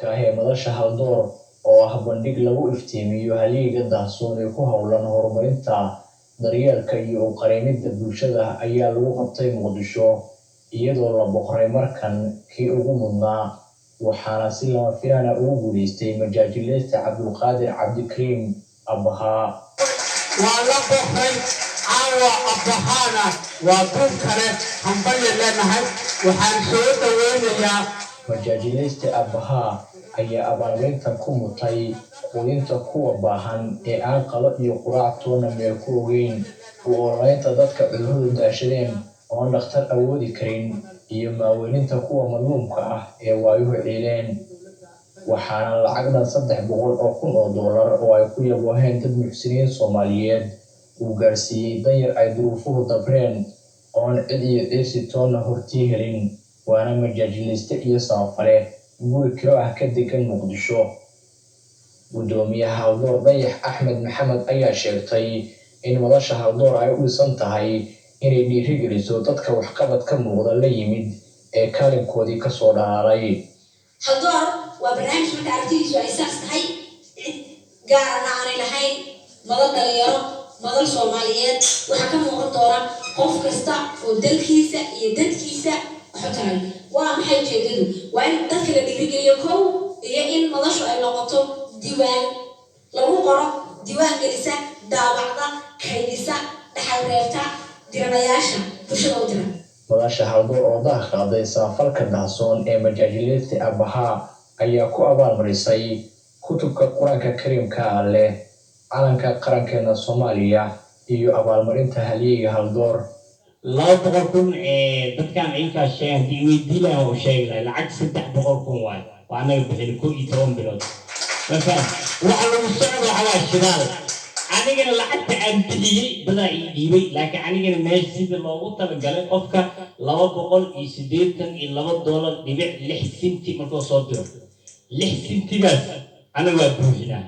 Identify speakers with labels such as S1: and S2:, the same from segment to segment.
S1: Sanadka ah ee Madasha Haldoor, oo ah bandhig lagu iftiimiyo halyeyga daahsoon ee ku howlan horumarinta, daryeelka iyo u qareemidda bulshada, ayaa lagu qabtay Muqdisho, iyadoo la boqray markan kii ugu mudnaa, waxaana si lama filaan ah ugu guuleystay majaajileyste Cabdulqaadir Cabdikariim Abahaa.
S2: Waa la boqray caawa Abbahaana, waa duub kale. Hambalya leenahay, waxaan soo dhowaynayaa.
S1: Majaajileyste Abahaa ayaa abaalmarintan ku mutay quudinta kuwa baahan ee aan qado iyo quraac toonna meel ku ogeyn, u ololeynta dadka cudurradu daashadeen oon dhakhtar awoodi karin, iyo maaweelinta kuwa madluumka ah ee waayuhu ciileen. Waxaana lacag dhan $300,000 oo ay ku yabooheen dad muxsiniin Soomaaliyeed uu gaarsiiyey danyar ay duruufuhu dabreen oon cid iyo ciirsi toonna hortii helin, waana majaajileyste iyo samafale guri kiro ah ka degan Muqdisho. Gudoomiyaha Haldoor Dayax Axmed Maxamed ayaa sheegtay in Madasha Haldoor ay u dhisan tahay inay dhiirigeliso dadka waxqabad ka muuqda la yimid ee kaalinkoodii kasoo dhalaalay.
S3: Haldoor waa barnaamij marka aragtidiisu ay saas tahay, cid gaarana aanay lahayn, madal dhalinyaro, madal Soomaaliyeed. Waxaa ka muuqan doona qof kasta oo dalkiisa iyo dadkiisa wax u taray. Waa maxay ujeedadu? Waa in dadka la dhiirigeliyo kow, iyo in madashu ay noqoto diiwaan lagu qoro, diiwaan gelisa, daawacda, kaydisa, dhaxal reebta diranayaasha bulshada u diran.
S1: Madasha Haldoor oo daha qaaday samafalka daahsoon ee majaajileyste Abahaa ayaa ku abaalmarisay kutubka Qur-aanka Kariimka Alleh, calanka qarankeena Soomaaliya iyo abaalmarinta halyeyga Haldoor.
S4: 200,000 ee dadkan iyakaa sheegay, haddii iweydii lahayn waa u sheegi lahay. Lacag 300,000 waay, waa annaga bixin 11 bilood. Ma faham waxa lagu socdo waxa waa shidaal. Anigana lacagta aan bixiyey dadaa ii dhiibay, laakiin anigana meesha sidii loogu talagalay qofka $282.6 markuu soo diro, 6 sintigaas anaga waa buuxinaa,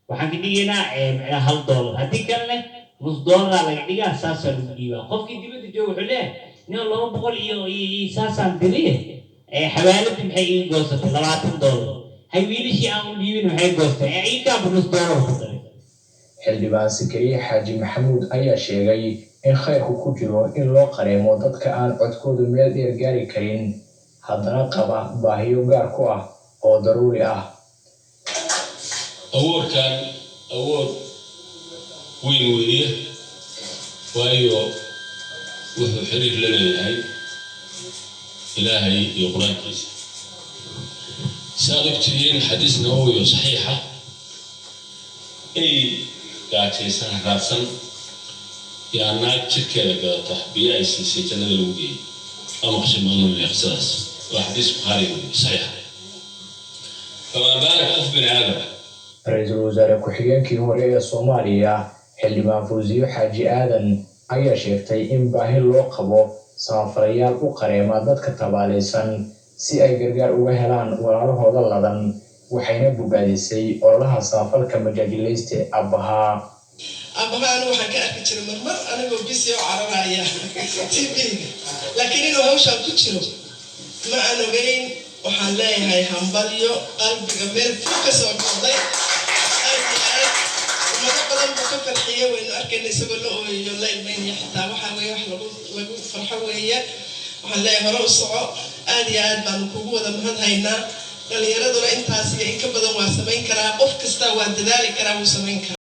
S4: waxaan ka dhigaynaa macnaha $1, haddii kalena nus dollaraa laga dhigaa, saasaa lagu dhiibaa. Qofkii dibadda jooga wuxuu leeyahay, nin 200 iyo saasaan diriye, xawaaladii maxay ii goosatay $20? Hay wiilashii aan u dhiibin maxay goosteen? Iikaaba nus dollar ku daray.
S1: Xildhibaan Sakariye Xaaji Maxamuud ayaa sheegay in khayrku ku jiro in loo qareemo dadka aan codkoodu meel dheer gaari karin, haddana qaba baahiyo gaar ku ah oo daruuri ah.
S5: Award-kan award weyn weeye, waayo wuxuu xiriir la leeyahay Ilaahay iyo Qur-aankiisa. Saaad ogtihiin, xadiis Nawowi oo saxiixa, ey gaajaysan, raadsan yaa naag jirkeeda gadata biyo ay siisay jannada lagu geeyey. Waa maqashay maalin qisadaas, waa xadiis Bukhaari wey, saxiixa. Famaa baalak qof bini aadam?
S1: Ra-iisul wasaare ku-xigeenkii hore ee Soomaaliya, Xildhibaan Fawsiyo Xaaji Aadan, ayaa sheegtay in baahi loo qabo samafalayaal u qareema dadka tabaalaysan si ay gargaar uga helaan walaalahooda ladan, waxayna bogaadisay ololaha samafalka majaajileyste Abbahaa.
S6: Abaha anigu waxaan ka arki jiray marmar anigoo busy oo cararaya TV-ga, laakiin inuu hawshaan ku jiro ma aan ogeyn. Waxaan leeyahay hambalyo, qalbiga meel fog ka soo go'day. Aad iyo aad ummado badan buu ka farxiyey, waynu arkayna isagoo la ooyayo, la ilmeynaya xitaa. Waxaa weeye wax lagu farxo weeye. Waxaan leeyahay hore u soco, aad iyo aad baanu kugu wada mahad haynaa. Dhalinyaraduna intaas iyo in ka badan waa samayn karaa, qof kasta waa dadaali karaa, wuu samayn karaa.